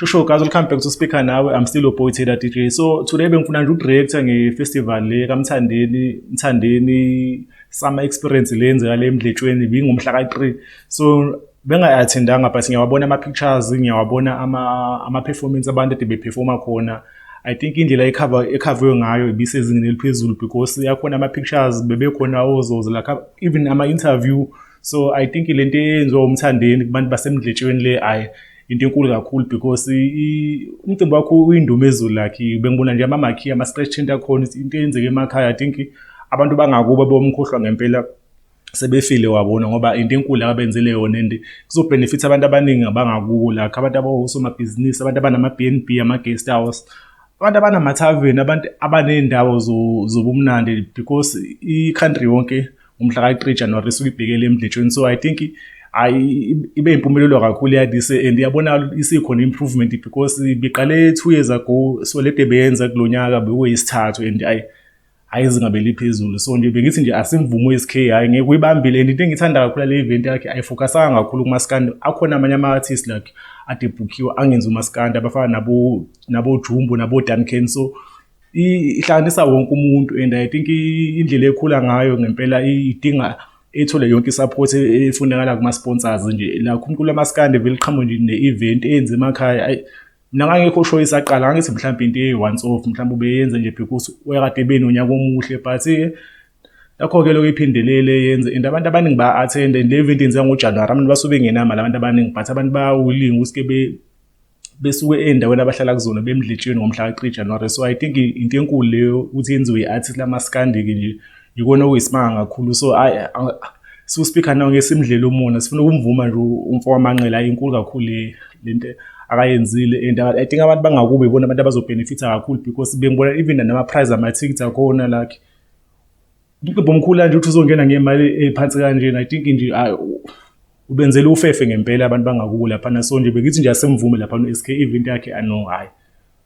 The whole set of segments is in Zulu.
Shosho guys, welcome back to Speaker Nawe. I'm still your boy Taylor DJ. So today bengifuna nje ukureacta nge-festival le kaMthandeni, Mthandeni Summer Experience le yenzeka le eMdletshweni bingomhla ka-3. So bengayi-attendanga but ngiyawabona ama-pictures, ngiyawabona ama-performance abantu ade beperforma khona. I think indlela ecoverwe ngayo ibisezingeni eliphezulu because yakhona ama-pictures bebekhona ozozo like even ama-interview. So I think lento eyenziwa uMthandeni kubantu baseMdletshweni le ayi into enkulu kakhulu because umcimbi wakho uyindumezulu, like bengibona nje ama-marquee, ama-stretch tent akhona, into eyenzeka emakhaya. I think abantu bangakubo bomkhohlwa ngempela sebefile wabona ngoba into enkulu abenzele yona and kuzobenefit abantu abaningi abangakubo, like abantu abawosomabhizinisi, abantu abanama-B&B, ama-guest house, abantu abanama-tavern, abantu abaney'ndawo zobumnandi because i-country yonke ngomhla ka-3 January isuke ibhekele eMdletshweni. So I think ayi ibe impumelelo kakhulu yadise and iyabonakala isikhona improvement because biqale 2 years ago, so lede beyenza kulo nyaka bekuyisithathu and ayi hayi izinga beliphezulu. So nje bengithi nje asimvume u-SK, hhayi ngeke uyibambile. And into engithanda kakhulu le event yakhe, ayifocusanga kakhulu kumaskandi. Akhona amanye ama-artists like ade ebhukhiwe angenzi umaskandi, abafana nabo Jumbo nabo Duncan. So ihlanganisa wonke umuntu and I think indlela ekhula ngayo ngempela idinga ethole yonke i-support efunekala kuma-sponsors nje. La umculo wamaskandi vele iqhamuke nje ne-event eyenze emakhaya. Ayi mina ngangekho sure isaqala, ngangithi mhlawumbe into eyi-once off, mhlawumbe ubeyenze nje because wayekade benonyaka omuhle, but lakho-ke lokhu iphindelele yenze and abantu abaningi ba-attend. And le event yenzeka ngoJanuwari, abantu basuke bengenamali abantu abaningi, but abantu baya-willing ukuthi-ke besuke ey'ndaweni abahlala kuzona bemdletsheni ngomhla ka-3 January. So I think into enkulu leyo ukuthi yenziwe i-artist lamaskandi-ke nje ikona okuyisimanga kakhulu. So ayi siwu-Speaker Nawe ngeke simdlele umona, sifuna ukumvuma nje umfo wamanqele. Ayi inkulu kakhulu le lento akayenzile and I think abantu bangakubo ibona abantu abazobenefitha kakhulu because bengibona even nama-price amathikithi akhona, like umcimbi omkhulu kanje ukuthi uzongena ngemali ephansi kanjena. I think nje ubenzela ufefe ngempela abantu bangakubo laphana. So nje bengithi nje asemvume laphana u-SK, event yakhe ano hhayi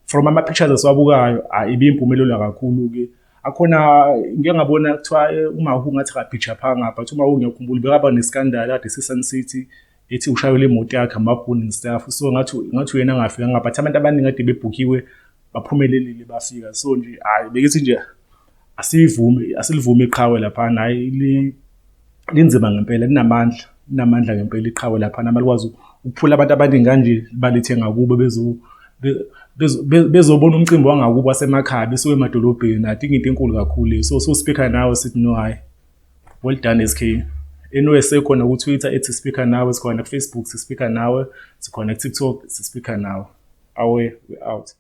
from ama-pictures esiwabukayo ibiyimpumelelo kakhulu-ke. Akhona ngike ngabona kuthiwa uMahu ngathi akabhijaphanga, but uMahu ngiyakhumbula bekaba ne-scandal kade ese-Sun City ethi ushayelwe imoto yakhe amabhunu and stuff, so ngathi uyena angafikanga, but abantu abaningi kade bebhukhiwe baphumelelile bafika. So nje hhayi bengithi nje asiyivume, asilivume iqhawe laphana. Hhayi linzima ngempela, linamandla, linamandla ngempela iqhawe laphana malikwazi ukuphula abantu abaningi kanje balithenga kubo bezobona umcimbi wangakubo wasemakhaya besuke emadolobheni. I think into enkulu kakhulu leyo. So Speaker Nawe sithi no hhayi well done SK. Anyway, sekhona ku-Twitter ethi Speaker Nawe, sikhona ku-Facebook si-Speaker Nawe, sikhona ku-TikTok si-Speaker Nawe. Awe, we out.